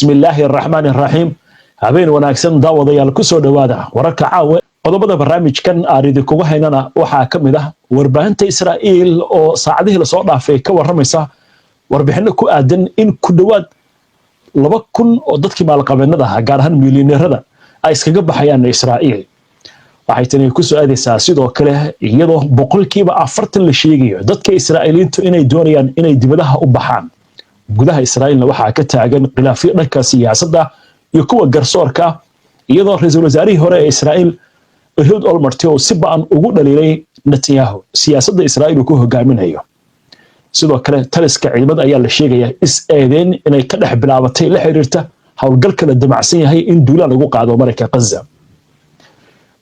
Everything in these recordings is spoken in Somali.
Bismillaahi araxmaani araxiim. Habeen wanaagsan, daawadayaal, ku soo dhowaada wararka caawa. Qodobada barnaamijkan aan idinkugu haynana waxaa ka mid ah warbaahinta Israa'iil oo saacadihii lasoo dhaafay ka warramaysa warbixinno ku aadan in ku dhowaad 2000 oo dadkii maalqabeennada ahaa, gaar ahaan milyaneerada, ay iskaga baxayaan Israa'iil. Waxay tani ku soo aadaysaa sidoo kale iyadoo 40% la sheegayo dadka Israa'iiliintu inay doonayaan inay dibadaha u baxaan. Gudaha Israa'iilna waxaa ka taagan khilaafyo dhanka siyaasadda iyo kuwa garsoorka, iyadoo ra-iisul wasaarihii hore ee Israa'iil, Ehud Olmert, oo si ba'an ugu dhaliilay Netanyahu siyaasadda Israa'iil uu ku hogaaminayo. Sidoo kale taliska ciidamada ayaa la sheegayaa is eedeyn inay ka dhex bilaabatay la xiriirta howlgalka la damacsan yahay in duulaan lagu qaado marinka Gaza.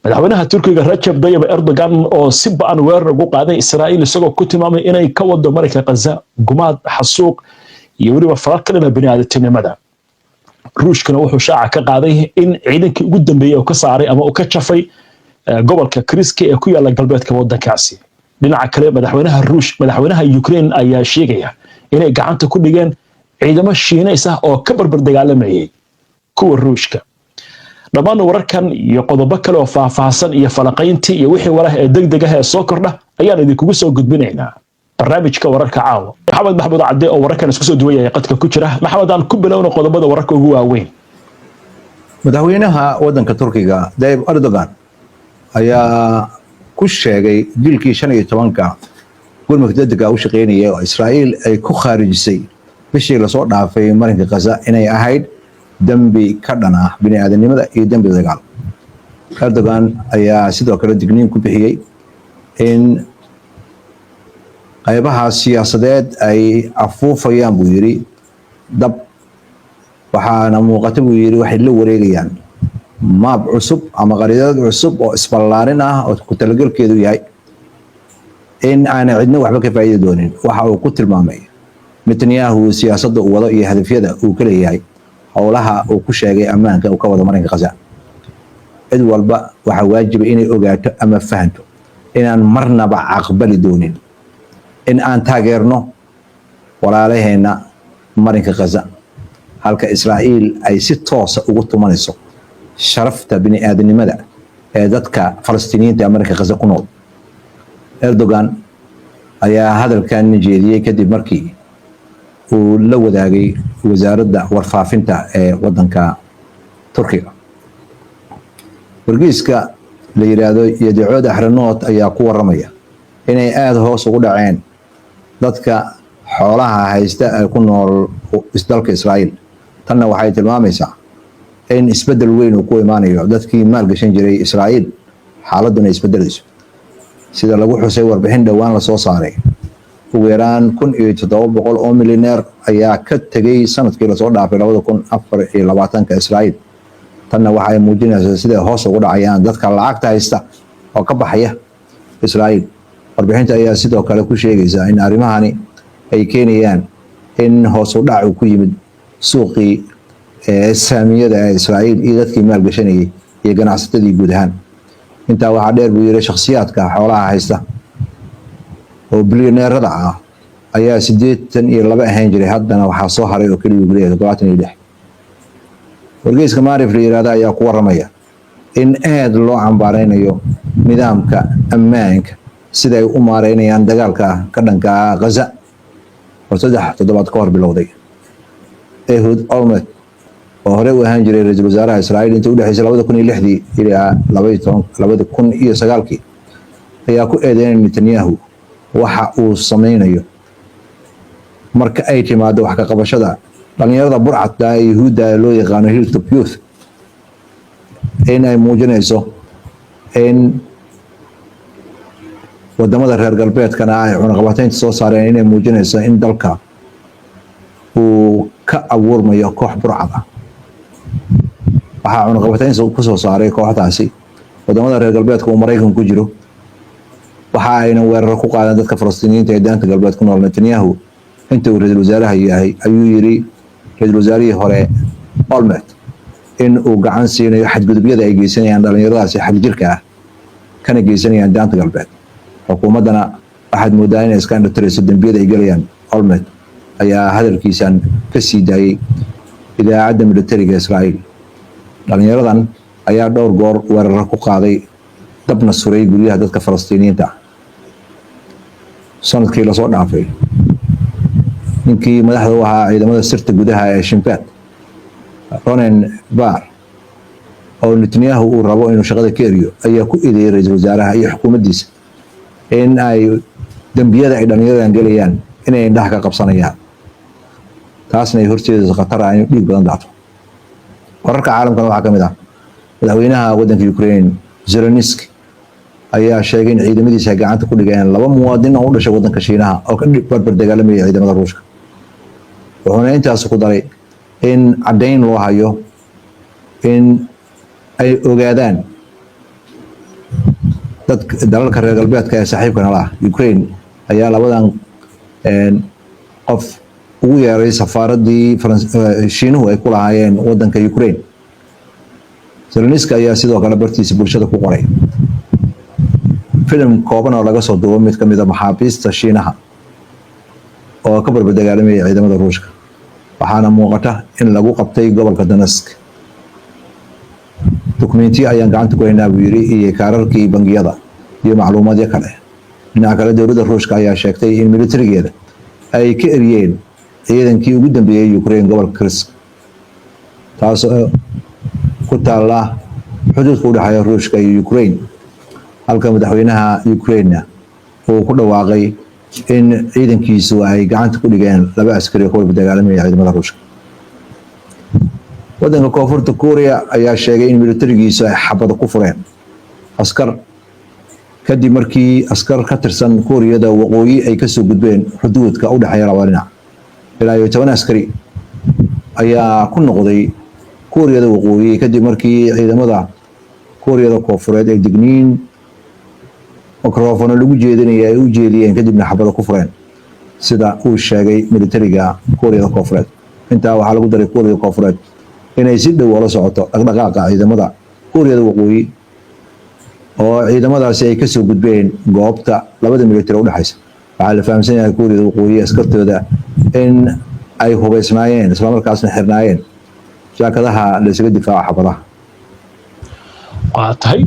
Madaxweynaha Turkiga, Rajab Dayib Erdogan, oo si ba'an weerar ugu qaaday Israa'iil, isagoo ku tilmaamay inay ka wado marinka Gaza gumaad, xasuuq iyo weliba falal ka dhana bini'aadatinimada. Ruushkana wuxuu shaaca ka qaaday in ciidankii ugu dambeeyey uu ka saaray ama uu ka jafay gobolka Kursk ee ku yaala galbeedka wadankaasi. Dhinaca kale, madaxweynaha Ruush, madaxweynaha Ukraine ayaa sheegaya inay gacanta ku dhigeen ciidamo Shiinays ah oo ka barbar dagaalamayay kuwa Ruushka. Dhammaan wararkan iyo qodobo kale oo faahfaahsan iyo falaqayntii iyo wixii warah ee degdeg ah ee soo kordha ayaan idinkugu soo gudbinaynaa barnaamijka wararka caawa. Maxamed Maxmuud Cadde oo wararkan isku soo duwan yahay qadka ku jira. Maxamed, aan ku bilowno qodobada wararka ugu waaweyn. Madaxweynaha wadanka Turkiga, Tayyip Erdogan, ayaa ku sheegay dilkii 15-ka gurmadka degdega u shaqeynaya oo Israa'iil ay ku khaarijisay bishii lasoo dhaafay marinka Gaza inay ahayd dembi ka dhan ah bini aadanimada iyo dembi dagaal. Erdogan ayaa sidoo kale digniin ku bixiyey in qaybaha siyaasadeed ay afuufayaan, buu yidhi, dab, waxaana muuqata, buu yidhi, waxay la wareegayaan maab cusub ama qariidad cusub oo isballaarin ah oo ku talagelkeedu yahay in aanay cidna waxba ka faa'iidi doonin. Waxa uu ku tilmaamay Netanyahu siyaasadda uu wado iyo hadafyada uu ka leeyahay howlaha uu ku sheegay ammaanka uu ka wado marinka Gaza. Cid walba waxaa waajiba inay ogaato ama fahanto inaan marnaba aqbali doonin in aan taageerno walaalaheenna marinka Gaza halka Israa'iil ay si toosa ugu tumanayso sharafta bini-aadanimada ee dadka Falastiiniyiinta ee marinka Gaza ku nool. Erdogan ayaa hadalkan jeediyey kadib markii uu la wadaagay wasaaradda warfaafinta ee wadanka Turkiga. Wargeyska la yidhaahdo Yediot Ahronot ayaa ku waramaya inay aada hoos ugu dhaceen dadka xoolaha haysta ee ku nool dalka Israa'iil. Tanna waxay tilmaamaysaa in isbeddel weyn uu ku imaanayo dadkii maalgashan jiray Israa'iil, xaaladduna isbeddelayso. Sida lagu xusay warbixin dhowaan lasoo saaray, ugu yaraan 1700 oo milyaneer ayaa ka tegay sanadkii lasoo dhaafay 2024-ka Israa'iil. Tanna waxay muujinaysaa siday hoos ugu dhacayaan dadka lacagta haysta oo ka baxaya Israa'iil. Warbixinta ayaa sidoo kale ku sheegaysa in arrimahani ay keenayaan in hoos u dhac uu ku yimid suuqii saamiyada ee Israa'iil iyo dadkii maalgashanayay iyo ganacsatadii guud ahaan. Intaa waxaa dheer, buu yiri, shakhsiyaadka xoolaha haysta oo bilyaneerada ah ayaa 82 ahaan jiray, haddana waxaa soo haray oo keliya, uu leeyahay, 76. Wargeyska Maarif la yihahda ayaa ku waramaya in aada loo cambaareynayo nidaamka ammaanka sida ay u maareynayaan dagaalka ka dhanka ah Gaza oo 3 toddobaad ka hor bilowday. Ehud Olmert, oo horey u ahaan jiray ra-iisul wasaaraha Israa'iil intii udhexeysay 2006-dii ilaa 2009-kii, ayaa ku eedeynaya Netanyahu waxa uu sameynayo marka ay timaado wax ka qabashada dhalinyarada burcadda ee Yuhuudda loo yaqaano Hilltop Youth, in ay muujinayso in wadamada reer galbeedkana ay cunaqabateynta soo saareen, inay muujinayso in dalka uu ka abuurmayo koox burcad ah. Waxaa cunaqabateyn kusoo saaray kooxdaasi wadamada reer galbeedka uu Maraykanku ku jiro, waxa ayna weeraro ku qaadeen dadka Falastiiniyiinta ee daanta galbeed ku nool Netanyahu inta uu ra-iisul wasaaraha yahay, ayuu yiri ra-iisul wasaarihii hore Olmert, in uu gacan siinayo xadgudubyada ay geysanayaan dhalinyaradaasi xagjirka ah kana geysanayaan daanta galbeed. Xukuumaddana waxaad moodaa inay iska indhatirayso dembiyada ay gelayaan. Olmert ayaa hadalkiisan ka sii daayey. Idaacadda militariga Israa'iil. Dhalinyaradan ayaa dhowr goor weeraro ku qaaday, dabna suray guryaha dadka Falastiiniyiinta ah sanadkii lasoo dhaafay. Ninkii madaxda u ahaa ciidamada sirta gudaha ee Shin Bet, Ronen Bar, oo Netanyahu uu rabo inuu shaqada ka eriyo, ayaa ku eedeeyey ra-iisul wasaaraha iyo xukuumaddiisa in ay dembiyada ay dhalinyaradan gelayaan inay indhaha ka qabsanayaan, taasna ay horjeedayso khatar ah inuu dhiig badan daato. Wararka caalamkana waxaa ka mid ah madaxweynaha waddanka Ukraine, Zelenski, ayaa sheegay in ciidamadiisa ay gacanta ku dhigeen laba muwaadin oo u dhashay waddanka Shiinaha oo ka barbar dagaalamayay ciidamada Ruushka. Wuxuuna intaas ku daray in caddayn loo hayo in ay ogaadaan dad dalalka reer galbeedka ee saaxiibka nala ah. Ukraine ayaa labadan qof ugu yeeray safaaraddii Shiinuhu ay ku lahaayeen waddanka Ukraine. Zelenski ayaa sidoo kale bartiisa bulshada ku qoray filim kooban oo laga soo duubo mid ka mid a maxaabiista Shiinaha oo ka barbar dagaalamayay ciidamada Ruushka, waxaana muuqata in lagu qabtay gobolka Donetsk. "Dukumentiyo ayaan gacanta ku haynaa," buu yiri, "iyo kaararkii bangiyada iyo macluumaadyo kale." Dhinaca kale, dowladda Ruushka ayaa sheegtay in militarigeeda ay ka eriyeen ciidankii ugu dambeeyey Ukraine gobolka Kursk, taasoo ku taalla xuduudka u dhexeeya Ruushka iyo Ukraine, halka madaxweynaha Ukraine uu ku dhawaaqay in ciidankiisu ay gacanta ku dhigeen laba askari oo ka warba dagaalamaya ciidamada Ruushka. Wadanka Koonfurta Kuuriya ayaa sheegay in militarigiisu ay xabado ku fureen askar kadib markii askar ka tirsan Kuuriyada Waqooyi ay kasoo gudbeen xuduudka u dhexeeya labada dhinac. Ilaa iyo 10 askari ayaa ku noqday Kuuriyada Waqooyi kadib markii ciidamada Kuuriyada Koonfureed ay digniin microfono lagu jeedinaya ay u jeediyeen, kadibna xabado ku fureen, sida uu sheegay militariga Kuuriyada Koonfureed. Intaa waxaa lagu daray Kuuriyada Koonfureed inay si dhow ula socoto dhaqdhaqaaqa ciidamada Kuuriyada Waqooyi, oo ciidamadaasi ay kasoo gudbeen goobta labada militari udhexaysa. Waxaa la fahamsan yahay Kuuriyada Waqooyi askartooda in ay hubaysnaayeen, islamarkaasna xirnaayeen jaakadaha la isaga difaaco xabadaha. Waa tahay,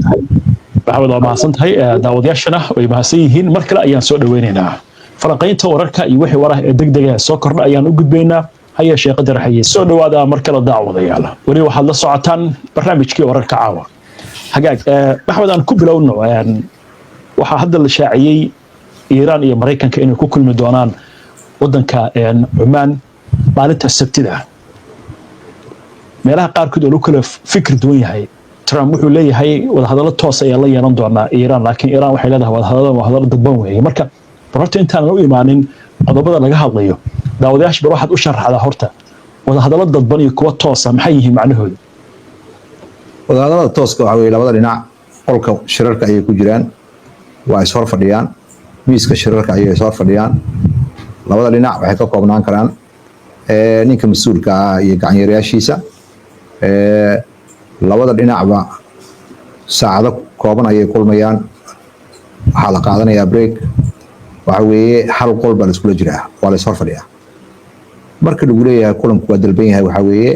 Maxamed, waa mahadsan tahay. Daawadayaashana way mahadsan yihiin. Mar kale ayaan soo dhaweynaynaa. Falanqaynta wararka iyo wixii warah ee degdega soo kordha ayaan u gudbaynaa. Ha yeeshee qadar xaye. Soo dhawaada mar kale, daawadayaal. Weli waxaad la socotaan barnaamijkii Wararka Caawa. Hagaag, Maxamed, aan ku bilowno. Waxaa hadda la shaaciyey Iiraan iyo Maraykanka inay ku kulmi doonaan wadanka Cumaan maalinta Sabtida. Meelaha qaarkood oo lagu kala fikir duwan yahay, Trump wuxuu leeyahay wadahadallo toos ayaa la yeelan doonaa Iiraan, laakiin Iiraan waxay leedahay wadahadallada waa hadallo dadban weeye. Marka bal horta intaanan u imaanin qodobada laga hadlayo, daawadayaasha bal waxaad u sharaxdaa horta wadahadallo dadban iyo kuwa toosa maxay yihiin macnahooda? Wadahadallada tooska waxa weye labada dhinac qolka shirarka ayay ku jiraan, waa ishor fadhiyaan, miiska shirarka ayay ishor fadhiyaan. Labada dhinac waxay ka koobnaan karaan ninka mas-uulka ah iyo gacanyarayaashiisa. Labada dhinacba saacado kooban ayay kulmayaan, waxaa la qaadanayaa break. Waxa weeye hal qol baa la iskula jiraa, waa la ishor fadhiyaa. Marka lagu leeyahay kulanku waa dalban yahay, waxaa weeye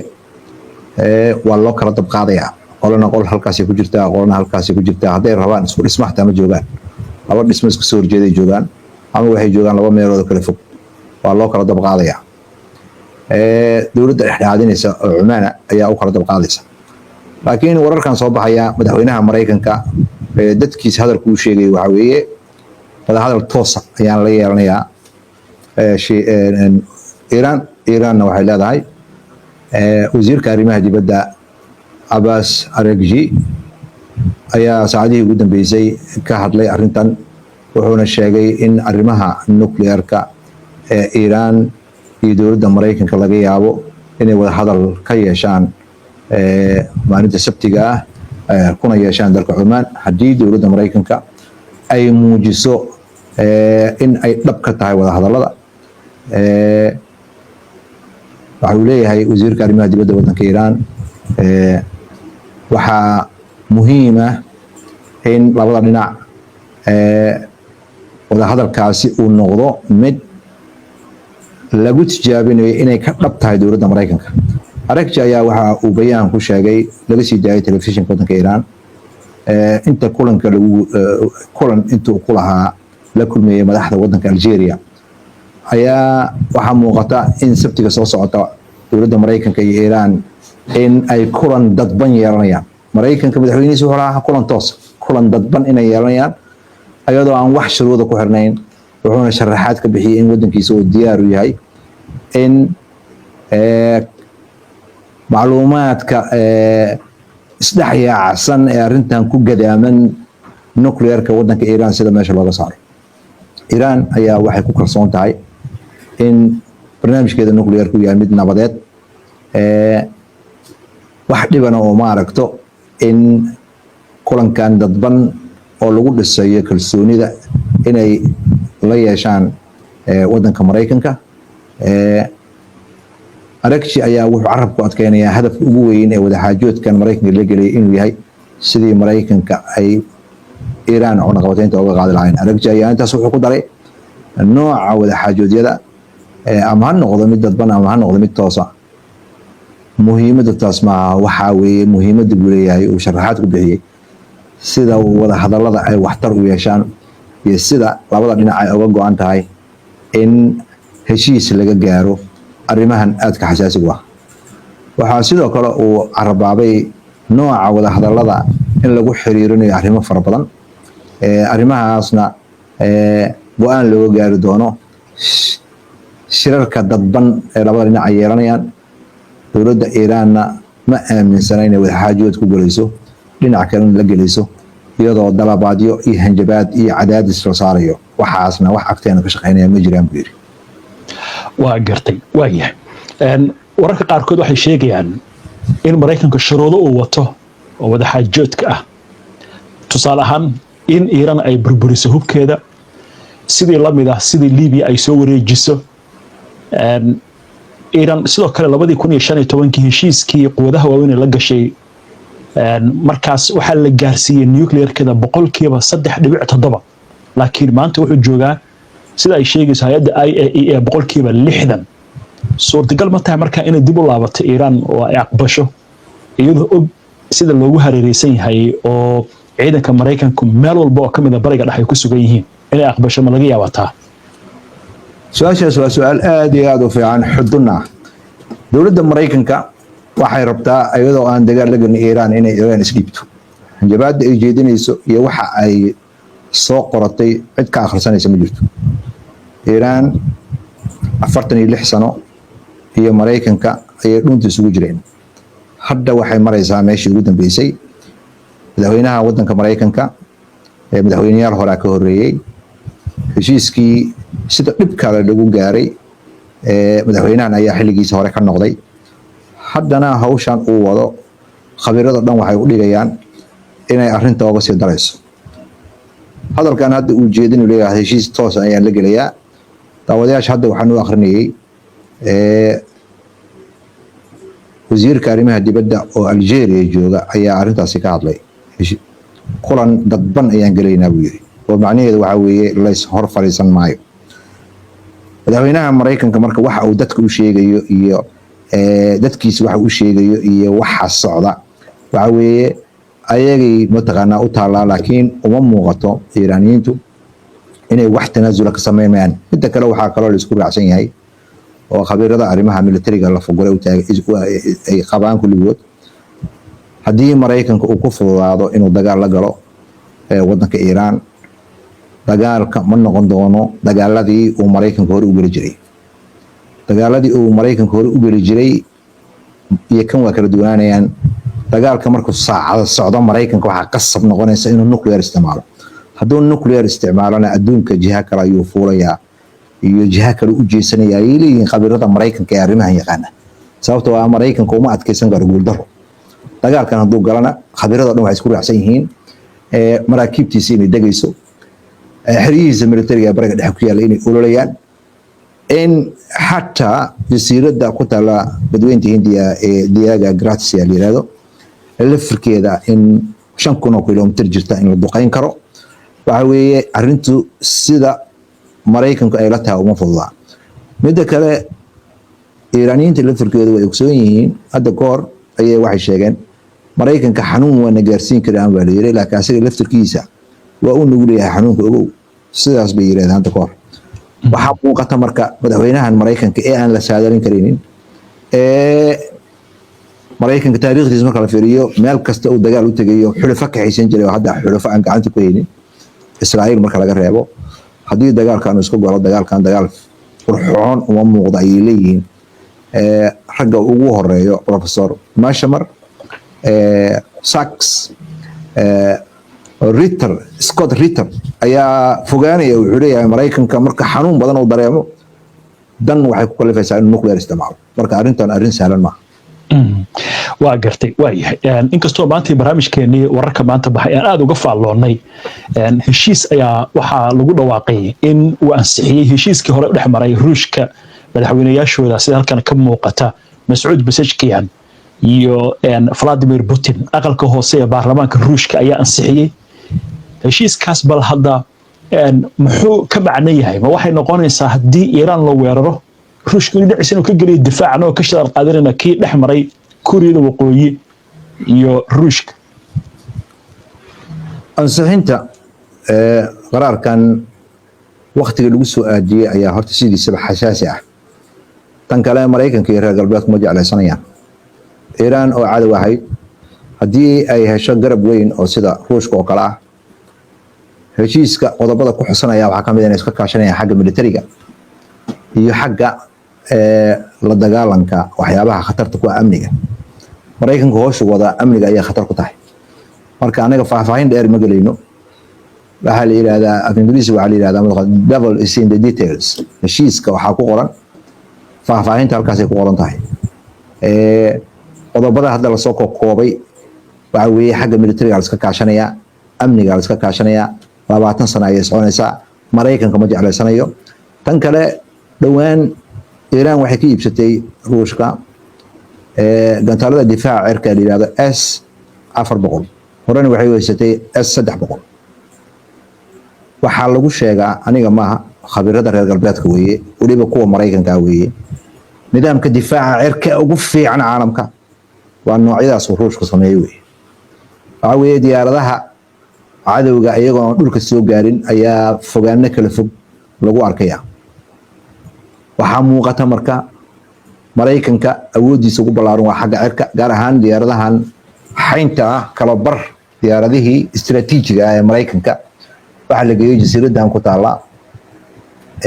waa loo kala dab qaadayaa. Qolana qol halkaasay ku jirtaa, qolana halkaasay ku jirtaa. Hadday rabaan isku dhisma xataa ma joogaan, laba dhismo isku soo horjeeday joogaan ama waxay joogaan laba meelood oo kala fog, waa loo kala dab qaadayaa. Dowladda dhexdhexaadinaysa oo Cumaana ayaa u kala dab qaadaysa. Laakiin wararkan soo baxaya, madaxweynaha Maraykanka dadkiisa hadalku uu sheegay waxaa weeye wadahadal toosa ayaan la yeelanayaa Iiraan. Iiraanna waxay leedahay, wasiirka arrimaha dibadda Abbas Araghchi ayaa saacadihii ugu dambeysay ka hadlay arrintan, wuxuuna sheegay in arrimaha nuclearka ee Iiraan iyo dowladda Maraykanka laga yaabo inay wada hadal ka yeeshaan maalinta Sabtiga ah, kuna yeeshaan dalka Cumaan, haddii dowladda Maraykanka ay muujiso in ay dhab ka tahay wada hadallada. Waxa uu leeyahay wasiirka arrimaha dibadda waddanka Iiraan, waxaa muhiim ah in labada dhinac wada hadalkaasi uu noqdo mid lagu tijaabinayo inay ka dhab tahay dowladda Maraykanka. Aragji ayaa waxa uu bayaan ku sheegay laga sii daayay telefishinka waddanka Iiraan, inta kulanka lagu kulan intuu ku lahaa la kulmeeyey madaxda waddanka Algeria, ayaa waxaa muuqata in Sabtiga soo socota dowladda Maraykanka iyo Iiraan in ay kulan dadban yeelanayaan. Maraykanka madaxweynihiisa wuxuu lahaa kulan toos, kulan dadban inay yeelanayaan ayadoo aan wax shuruuda ku xirnayn, wuxuuna sharaxaad ka bixiyey in waddankiisa uu diyaar u yahay in macluumaadka isdhex yaacsan ee arrintan ku gadaaman nuclearka waddanka Iiraan sida meesha looga saaro. Iiraan ayaa waxay ku kalsoon tahay in barnaamijkeeda nuclearku yahay mid nabadeed, wax dhibana oo ma aragto in kulankan dadban oo lagu dhisayo kalsoonida inay la yeeshaan waddanka Maraykanka. Aragji ayaa wuxuu carabku adkeynayaa hadafka ugu weyn ee wadaxaajoodkan Maraykanka la geliyay inuu yahay sidii Maraykanka ay Iiraan cunaqabateynta oga qaadi lahayn. Aragji ayaa intaas wuxuu ku daray nooca wadaxaajoodyada, ama ha noqdo mid dadban ama ha noqdo mid toosa, muhiimadda taas maaha. Waxaa weeye muhiimadda buu leeyahay uu sharaxaad ku bixiyey sida wada hadallada ay waxtar u yeeshaan iyo sida labada dhinac ay uga go-an tahay in heshiis laga gaaro arrimahan aadka xasaasigu ah. Waxaa sidoo kale uu carabaabay nooca wada hadallada in lagu xiriirinayo arrimo fara badan, arrimahaasna go-aan looga gaari doono shirarka dadban ee labada dhinac ay yeelanayaan. Dowladda Iiraanna ma aaminsana inay wadaxaajood ku gelayso dhinac kalena la gelayso iyadoo dalabaadyo iyo hanjabaad iyo cadaadis la saarayo, waxaasna wax agteena ka shaqeynaya ma jiraan, buu yidhi. Waa gartay, waayahay. Wararka qaarkood waxay sheegayaan in Maraykanka shuruudo uu wato oo wadaxaajoodka ah, tusaale ahaan in Iiraan ay burburiso hubkeeda, sidii la mid ah sidii Libiya ay soo wareejiso Iiraan. Sidoo kale 2015-kii heshiiskii quwadaha waaweyn ee la gashay markaas waxaa la gaarsiiyey nuclearkeeda 3.7%, laakiin maanta wuxuu joogaa, sida ay sheegayso hay-adda IAEA, 60%. Suurtagal ma tahay markaa inay dib u laabato Iiraan oo ay aqbasho, iyadoo og sida loogu hareereysan yahay oo ciidanka Maraykanku meel walba oo ka mid a Bariga Dhex ay ku sugan yihiin? Inay aqbasho ma laga yaabataa? Su-aashaas waa su-aal aada iyo aada u fiican xudunna ah. Dowladda Maraykanka waxay rabtaa iyadoo aan dagaal la gelin Iiraan inay Iiraan isdhiibto. Hanjabaadda ay jeedinayso iyo waxa ay soo qoratay cid ka akhrisanaysa ma jirto. Iiraan 46 sano iyo Maraykanka ayay dhunta isugu jireen. Hadda waxay maraysaa meeshii ugu dambeysay. Madaxweynaha waddanka Maraykanka ee madaxweyneyaal horaa ka horreeyey, heshiiskii sida dhib kale lagu gaaray, madaxweynahan ayaa xilligiisa hore ka noqday. Haddana hawshan uu wado khabiirada dhan waxay u dhigayaan inay arrinta oga sii darayso. Hadalkan hadda uu jeedinu leeyahay heshiis toos ayaan la gelayaa, daawadayaasha hadda waxaan u akrinayay wasiirka arrimaha dibadda oo Algeria jooga ayaa arrintaasi ka hadlay. Kulan dadban ayaan gelaynaa, buu yidhi, oo macnaheedu waxaa weeye lays hor fadhiisan maayo. Madaxweynaha Maraykanka marka waxa uu dadka u sheegayo iyo dadkiisa waxa uu sheegayo iyo waxa socda waxa weeye ayagay mataqaanaa u taallaa, laakiin uma muuqato Iiraaniyiintu inay wax tanaasula ka sameynayaan. Midda kale, waxaa kaloo la isku raacsan yahay oo khabiirada arrimaha militariga la fugulay ay qabaan kulligood, haddii Maraykanka uu ku fududaado inuu dagaal la galo waddanka Iiraan, dagaalka ma noqon doono dagaaladii uu Maraykanka hore u geli jiray. Dagaaladii uu Maraykanka hore u geli jiray iyo kan waa kala duwanaanayaan. Dagaalka markuu saacada socdo, Maraykanka waxaa qasab noqonaysa inuu nuclear isticmaalo. Hadduu nuclear isticmaalona, adduunka jiha kale ayuu fuulayaa iyo jiha kale u jeesanaya, ayay leeyihiin khabiirada Maraykanka ee arrimahan yaqaana, sababtoo ah Maraykanka uma adkeysan karo guuldaro. Dagaalkan hadduu galana, khabiirada dhan waxay isku raacsan yihiin maraakiibtiisa inay degayso, xeryihiisa militariga ee Bariga Dhexe ku yaalla inay ololayaan, in xataa jasiiradda ku taala Badweynta Hindiya ee Diego Garcia la yihahdo lafirkeeda in 5000 oo kilomitir jirta in la duqeyn karo. Waxa weeye arrintu sida Maraykanku ay la tahay uma fududaa. Midda kale, Iiraaniyiinta laftirkeedu way ogsoon yihiin. Hadda ka hor ayay waxay sheegeen Maraykanka xanuun waana gaarsiin karaan baa la yiri, laakiin asaga laftirkiisa waa uu nugul yahay xanuunka, ogow. Sidaas bay yiraahdeen hadda ka hor. Waxaa muuqata marka madaxweynahan Maraykanka ee aan la saadalin karaynin, ee Maraykanka taariikhdiisa marka la fiiriyo meel kasta uu dagaal u tegayo xulafo kaxaysan jiray, oo hadda xulafo aan gacanta ku haynin Israa'iil marka laga reebo, haddii dagaalkan uu isku galo, dagaalkan dagaal qurxoon uma muuqda ayay leeyihiin ragga ugu horeeyo Professor Mearsheimer, Sachs, Ritter, Scott Ritter ayaa fogaanaya. Wuxuu leeyahay Maraykanka marka xanuun badan uu dareemo dan waxay ku kalifaysaa inuu nuclear isticmaalo. Marka arrintan arrin sahlan maaha. Waa gartay, waa yahay. Inkastoo maantii barnaamijkeenii wararka maanta baxay aan aada uga faalloonnay, heshiis ayaa waxaa lagu dhawaaqay in uu ansixiyey heshiiskii hore u dhex maray Ruushka madaxweynayaashooda, sida halkan ka muuqata, Mascuud Pezeshkian iyo Vladimir Putin. Aqalka hoose ee baarlamaanka Ruushka ayaa ansixiyey heshiiskaas. Bal hadda muxuu ka macno yahay? Ma waxay noqonaysaa haddii Iiraan la weeraro Ruushka inuu dhinaciisa inuu ka geliyo difaacna oo ka shidaal qaadanayna kii dhex maray Kuuriyada Waqooyi iyo Ruushka? Ansixinta qaraarkan waktiga lagu soo aadiyey ayaa horta sidiisaba xasaasi ah. Tan kale, Maraykanka iyo reer galbeedku ma jeclaysanayaan Iiraan oo cadow ahayd haddii ay hesho garab weyn oo sida Ruushka oo kale ah. Heshiiska qodobada ku xusanaya waxaa ka mid ah inay iska kaashanayaan xagga militariga iyo xagga la dagaalanka waxyaabaha khatarta ku ah amniga. Maraykanka hooshu wada amniga ayaa khatar ku tahay. Marka anaga faahfaahin dheer ma gelayno. Waxaa la yidhahdaa af Ingiriisi, waxaa la yidhahdaa "Devil is in the details". Heshiiska waxaa ku qoran faahfaahinta, halkaasay ku qoran tahay. Qodobada hadda lasoo koobay waxa weeye xagga militariga la iska kaashanayaa, amniga la iska kaashanayaa. 20 sano ayay soconaysaa. Maraykanka ma jeclaysanayo. Tan kale, dhowaan Iiraan waxay ka iibsatay Ruushka gantaalada difaaca cirka la yidhahdo S-400. Horena waxay weysatay S-300. Waxaa lagu sheegaa, aniga maaha, khabiirada reer galbeedka weeye, weliba kuwa Maraykanka weeye, nidaamka difaaca cirka ugu fiican caalamka waa noocyadaas uu Ruushku sameeyey weye. Waxaa weeye diyaaradaha cadowga iyagoon dhulka soo gaarin ayaa fogaano kala fog lagu arkaya. Waxaa muuqata marka Maraykanka awooddiisa ugu ballaaran waa xagga cirka, gaar ahaan diyaaradahan xaynta ah. Kala bar diyaaradihii istiraatiijiga ah ee Maraykanka waxaa la geeyey jasiiraddan ku taala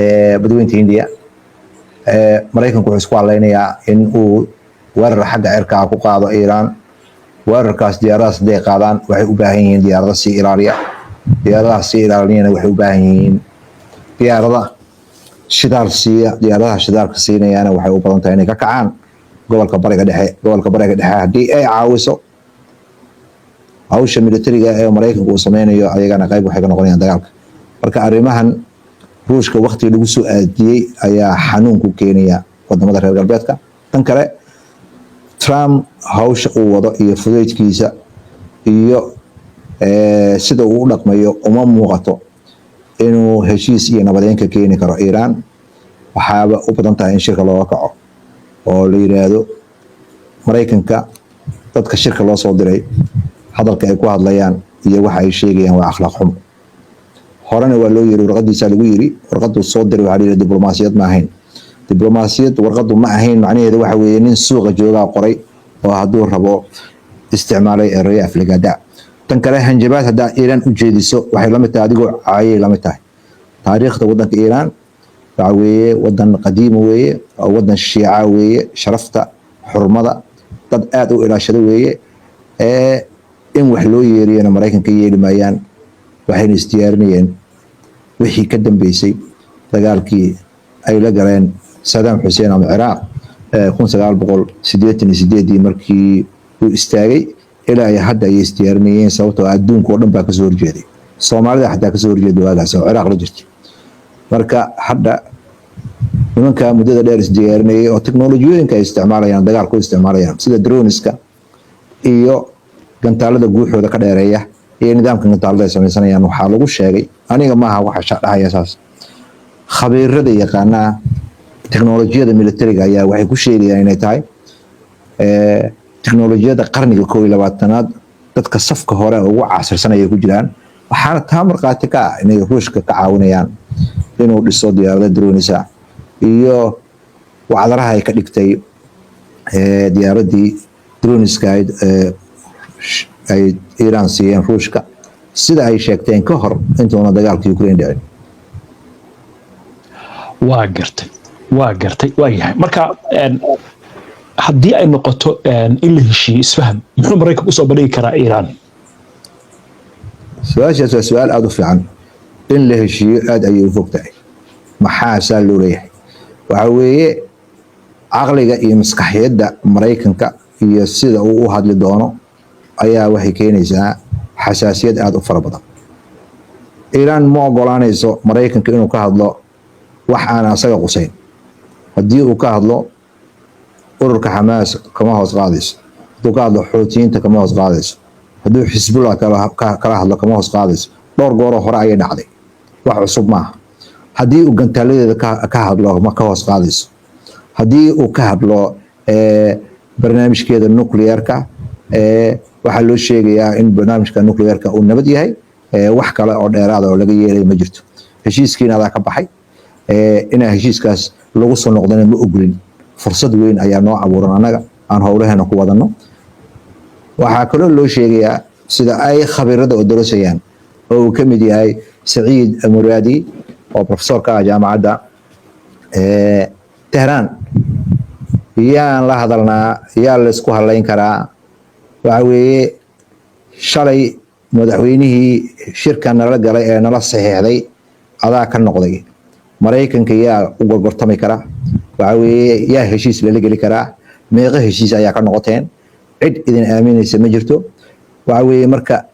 ee badweynta Hindiya. Maraykanku wuxuu isku hadlaynayaa in uu weerar xagga cirka ah ku qaado Iiraan. Weerarkaas diyaaradahaas hadday qaadaan, waxay u baahan yihiin diyaarado sii ilaaliya. Diyaaradaha sii ilaalinayana waxay u baahan yihiin diyaarada shidaal siiya. Diyaaradaha shidaalka siinayana waxay u badan tahay inay ka kacaan gobolka Bariga Dhexe. Gobolka Bariga Dhexe haddii ay caawiso hawsha militariga ee Maraykanku uu sameynayo, ayagana qayb waxay ka noqonayaan dagaalka. Marka arrimahan Ruushka waktiga lagu soo aadiyey ayaa xanuun ku keenaya wadamada reer galbeedka. Tan kale, Trump hawsha uu wado iyo fudaydkiisa iyo sida uu u dhaqmayo uma muuqato inuu heshiis iyo nabadeyn ka keeni karo Iiraan. Waxaaba u badan tahay in shirka looga kaco oo la yiraahdo Maraykanka dadka shirka loo soo diray hadalka ay ku hadlayaan iyo waxa ay sheegayaan waa akhlaaq xumo. Horena waa loo yiri, warqadiisa lagu yiri, warqadu soo diray waxaa la yiri diblomaasiyad ma ahayn. Diblomaasiyad warqadu ma ahayn macnaheedu waxa weeye nin suuqa joogaa qoray oo hadduu rabo isticmaalay erayo aflagaada. Tan kale, hanjabaad haddaa Iiraan u jeediso waxay la mid tahay adigoo caayay la mid tahay. Taariikhda waddanka Iiraan waxa weeye wadan qadiima weeye, oo wadan Shiica weeye, sharafta xurmada dad aad u ilaashada weeye. Ee in wax loo yeeriyana Maraykanka yeeli maayaan. Waxayna isdiyaarinayeen wixii ka dambeysay dagaalkii ay la galeen Saddam Xuseen ama Ciraaq 1988-dii markii uu istaagay ilaa ay hadda ayay isdiyaarinayeen, sababtoo adduunka oo dhan baa kasoo horjeeday. Soomaalida xataa kasoo horjeeda waagaas oo Ciraaq la jirtay. Marka hadda nimanka muddada dheer isdiyaarinayay oo teknolojiyooyinka ay isticmaalayaan, dagaalku isticmaalayaan, sida drones-ka iyo gantaalada guuxooda ka dheereeya iyo nidaamka gantaalada ay samaysanayaan, waxaa lagu sheegay, aniga maaha waxa dhahaya saas, khabiirada yaqaanaa. Teknolojiyada militariga ayaa waxay ku sheegayaan inay tahay teknolojiyada qarniga 21aad, dadka safka hore ugu casirsan ayay ku jiraan. Waxaana taa markhaati ka ah inay Ruushka ka caawinayaan inuu dhiso diyaarada drones-ka iyo wacdaraha ay ka dhigtay diyaaradii drones-ka ahayd ay Iiraan siiyeen Ruushka, sida ay sheegteen ka hor intuuna dagaalka Ukraine dhicin. Waa gartay, waa yahay. Marka haddii ay noqoto in la heshiiyo, isfaham, muxuu Maraykanka usoo bandhigi karaa Iiraan? Su-aashaas waa su-aal aada u fiican. In la heshiiyo aada ayay u fog tahay. Maxaa saa loo leeyahay? Waxaa weeye caqliga iyo maskaxiyadda Maraykanka iyo sida uu u hadli doono ayaa waxay keenaysaa xasaasiyad aada u fara badan. Iiraan ma ogolaanayso Maraykanka inuu ka hadlo wax aan asaga qusayn. Haddii uu ka hadlo ururka Xamaas, kama hoos qaadayso. Hadduu ka hadlo Xuutiyiinta, kama hoos qaadayso. Hadduu Xisbullah kala hadlo, kama hoos qaadayso. Dhowr gooroo hore ayay dhacday, wax cusub maaha. Haddii uu gantaaladeeda ka hadlo, ma ka hoos qaadayso. Haddii uu ka hadlo barnaamijkeeda nuclearka, waxaa loo sheegayaa in barnaamijka nuclearka uu nabad yahay, wax kale oo dheeraada oo laga yeelay ma jirto. Heshiiskiina adaa ka baxay, inaa heshiiskaas lagu soo noqdana ma ogolin. Fursad weyn ayaa noo abuuran annaga aan howlaheena ku wadano. Waxaa kaloo loo sheegayaa, sida ay khabiirada oo dorosayaan oo uu ka mid yahay Saciid Muraadi oo professor ka ah jaamacadda Tehraan, yaan la hadalnaa, yaa laysku hadlayn karaa? Waxa weeye shalay madaxweynihii shirka nala galay ee nala saxiixday adaa ka noqday. Maraykanka yaa u gorgortami kara? Waxa weeye yaa heshiis lala geli karaa? Meeqo heshiis ayaa ka noqoteen? Cid idin aaminaysa ma jirto. Waxa weeye marka